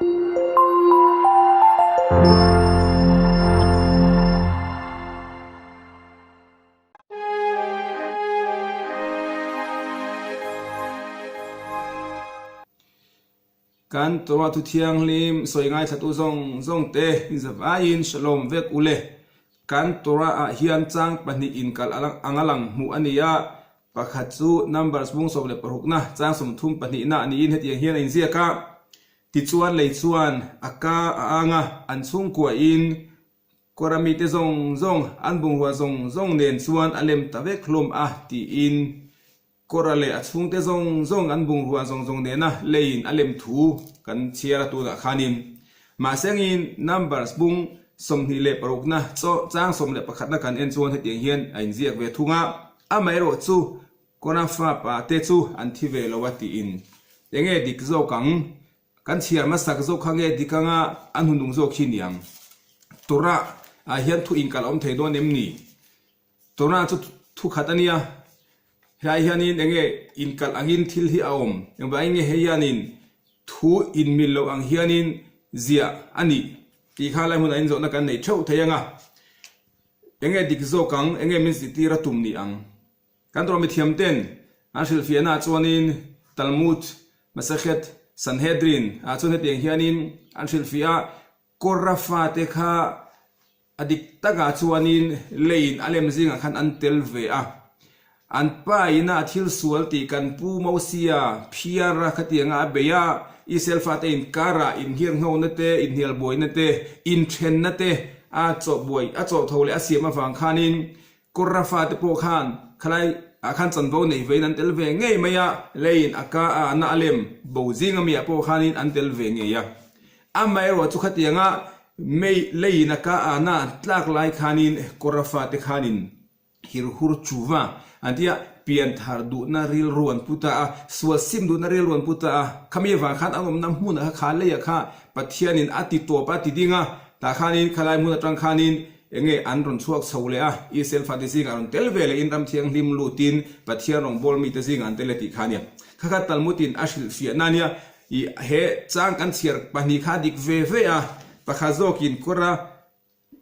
Kan Torah thu thianghlim sawi ngaithlatu zawng zawng te inzavaiin Shalom vek u le. Kan Torah ah hian chang pahnih inkal anga lang hmuh a ni a, pakhat chu Numbers bung 16 na chang 34 na niin hetiang hian a inziak a, Tichuan lei chuan a ka a ang a, an chhungkua in Kawra mite zawng zawng an bungrua zawng zawng nen chuan a lem ta vek hlawm a tiin Kawra leh a chhungte zawng zawng an bungrua zawng zawng nena leiin a lem thu kan chhiar a tunah khanin mahsengin Numbers bung 26 na chaw chang 11 na kan en chuan hetiang hian a inziak ve thung a, amaherawh chu Kawra fapa te chu an thi ve lo a tiin enge dik zawk ang kan chhiar hmasak zawk kha nge dik anga an hunung zawk hi niang Torah ah hian thu inkal a awm thei dawn em ni? Torah chu thu khat a nia, helai hianin eng nge inkalh angin thil hi a awm, engvangin nge hei hianin thu inmil loh ang hianin ziah a nih tih kha lai hmunah inzawhna kan nei theuh thei ang a, eng nge dik zawk ang, eng nge min zirtir a tum ni ang. Kan Torah mithiam ten an hrilhfiahnaah chuanin Talmud, Masechet, Sanhedrin ah chuan hetiang hianin an hrilhfiah a, Kawra fate kha a dik takah chuanin leiin a lem zingah khan an tel ve a. An pa ina a thil sual tih kan pu Mosia phiara khatianga a bei a, Israel fate inkarah inhirnghona te, inhnialbuaina te, inthenna te a chawhbuai a chawhtho leh a siam avang khanin Kawra fate pawh khan khalai ah khan chanvo nei vein an tel ve ngei mai a, leiin a ka a na a lem bo zing ami ah pawh khanin an tel ve ngei a. Amaherawh chu khatianga mei leiin a ka a na an tlak lai khanin Kawra fate khanin hirhur chuva an ti a, pianthar duhna rilru an pu ta a, sual sim duhna rilru an pu ta a, khami avang khan an awmna hmunah kha kha leiah kha Pathianin a ti tawp a ti ding a, tah khanin khalai hmun atang khanin Enge an rawn chhuak chho leh a, Israel fate zingah rawn tel ve leh in ram thianghlim lutin Pathian rawngbâwl mite zingah an tel e tih kha a nia. Kha kha Talmud-in a hrilhfiahna a nia. I he chang kan chhiar pahnih kha a dik ve ve a, pakhat zawkin Kora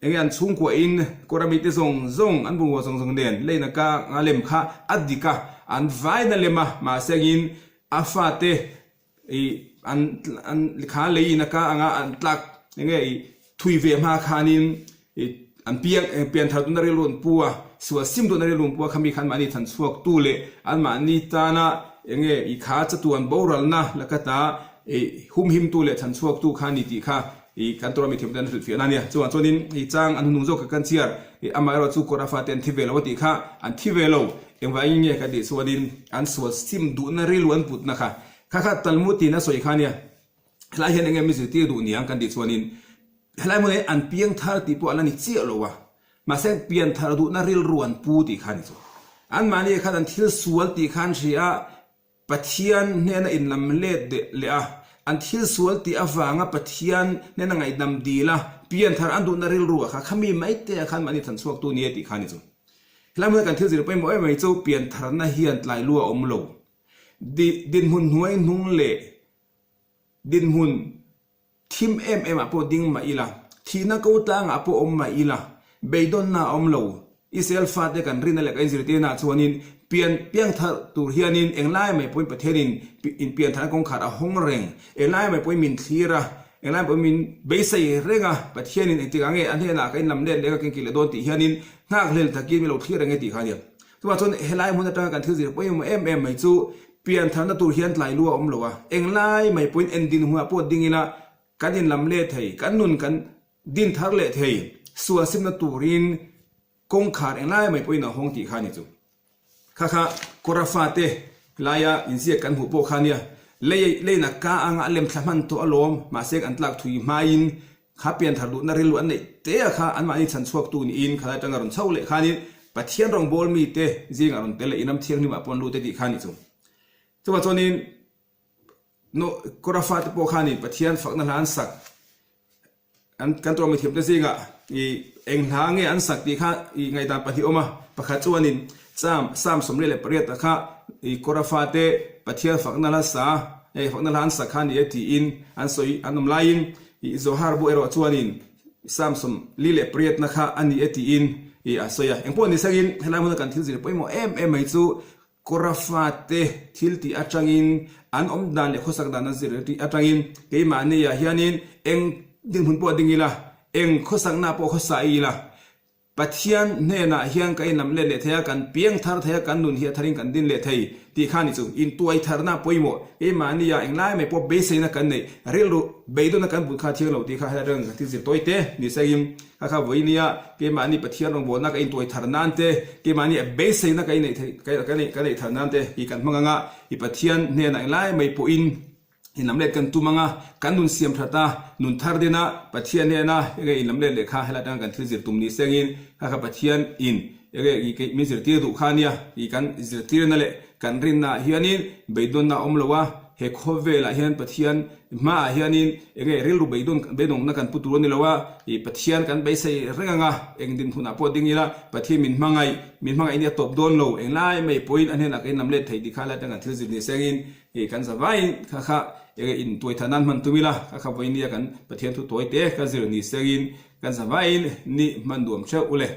enge an chhungkuahin Kora mite zawng zawng an bungrua zawng zawng nen leina ka a lem kha a dik a, an vain a lem a, mahse angin a fate I an an kha lei in a ka anga an tlak enge i thui ve hma khanin i an piang pian thar tuna rilru an pu a, sual sim duhna rilru an pu a khami khan mahni than chhuak tu leh an mahni tana enge i kha chatuan boralna lakata i humhim tu leh than chhuak tu kha a ni tih kha i kan Torah mithiam te an hrilhfiahna a nia. Chuvang chuanin i chang an hunung zawk kha kan chhiar i amaherawh chu Korah fate an thi ve lo a tih kha an thi ve lo. Engvangin nge ka tih chuanin an sual sim duhna rilru an putna kha Kha kha Talmud tiin a sawi kha nia, helai hian enge mi zirtir duh niang kan tih chuanin helai hmunah hian an piang thar tih pawh a la ni chiah lo a, mahse pian thar duhna rilru an pu tih kha a ni chu. Anmahni khan an thil sual tih kha an hria a, Pathian hnena inlam let leh a, an thil sual tih avanga Pathian hnena ngaihdam dil a, pian thar an duhna rilru ah kha khami mai te ah khan mahni than chhuaktu ni e tih kha a ni chu. Helai hmunah kan thil zir pawimawh em mai chu pian tharna hian tlai lu a awm lo. Dinhmun hnuai hnung leh dinhmun thim em em ah pawh ding mah ila, thihna ko tlangah pawh awm mah ila, beidawnna a awm lo. Israel fate kan rinna leh kan inzirtirna ah chuanin pian piangthar tur hianin englai mai pawhin Pathianin inpiantharna kawngkhar a hawng reng. Englai mai pawhin min thlir a, englai mai pawhin min beisei reng a, Pathianin engtikah nge a hnenah ka inlam let leh ka kenkilh leh dawn tih hianin nghakhlel takin min lo thlir reng e tih kha a nia. Chuvang chuan helai hmun atanga kan thil zir pawimawh em em mai chu piantharna tur hian tlai lu a awm lo a, englai mai pawhin en din hunah pawh ding ila kan inlam leh thei, kan nun kan din thar leh thei, sual simna turin kawngkhar englai mai pawhin a hawng tih kha a ni chu. Kha kha Kora fate laia inziak kan hmuh pawh kha nia, lei leina ka anga a lem thla hman tawh alawm, mahse an tlak thui hmain Kha pianthar duhna rilru an neih te a kha anmahni chhan chhuaktu niin khalai atanga rawn chho leh khanin Pathian rawngbâwl mite zingah rawn tel leh inram thianghlimah pawh an lut e tih kha a nih chu. Chuvang chuanin Kora fate pawh khanin Pathian fakna hla an sak an kan tawng mithiamte zingah i eng hla nge an sak tih kha i ngaihdan pahnih awm a, pakhat chuanin Psalm 48 ah kha i Kora fate Pathian fakna hla sa. Hei fakna hla an sak kha a ni e tiin an sawi an awm laiin ih Zohar bu erawh chuanin Psalm 48 na kha a ni e tiin ih a sawi a. Engpawh ni sangin helai hmuna kan thil zir pawimawh em em mai chu Kawra fate thil tih atangin an awm dan leh khawsak dan an zir tih atangin keimahni ah hianin eng dinhmun pawh ding ila, eng khawsakna pawh khawsa ila, Pathian hnenah hian ka inlam let leh thei a, kan piang thar thei a, kan nun hi a tharin kan din leh thei tih kha ni chu. Intuai tharna pawimawh keimahni ah englai mai pawh beiseina kan neih, rilru beidawna kan put kha thiang lo tih kha helai reng kan thil zir tawi te ni sengin kha kha vawinia keimahni Pathian rawngbawlna ka intuai thar nan te, keimahni a beiseina ka inneih theih ka neih thar nan te hi kan hmang anga i Pathian hnenah englai mai pawhin Inlam let kan tum anga, kan nun siam that a, nun thar din a, Pathian hnena enge inlam let leh kha helai atanga kan thil zir tum ni sengin kha kha Pathian in enge i keih min zirtir duh kha ania i kan zirtirna leh kan rinna ah hianin beidawnna a awm lo a, he khawvel ah hian Pathian hma ah hianin enge rilru beidawn beidawngna kan pu tur a ni lo a, i Pathian kan beisei reng anga eng dinhmun ah pawh ding ila Pathian min hmangaih min hmangaih nia tawp dawn lo englai mai pawhin a hnenah ka inlam let thei tih kha helai atanga kan thil zir ni sengin Hei kan za vaiin kha kha enge in tuai tha nan hman tum ila, kha kha vawinia kan Pathian thu tawi te ka zir ni sengin kan za vaiin ni hman nuam theuh ule.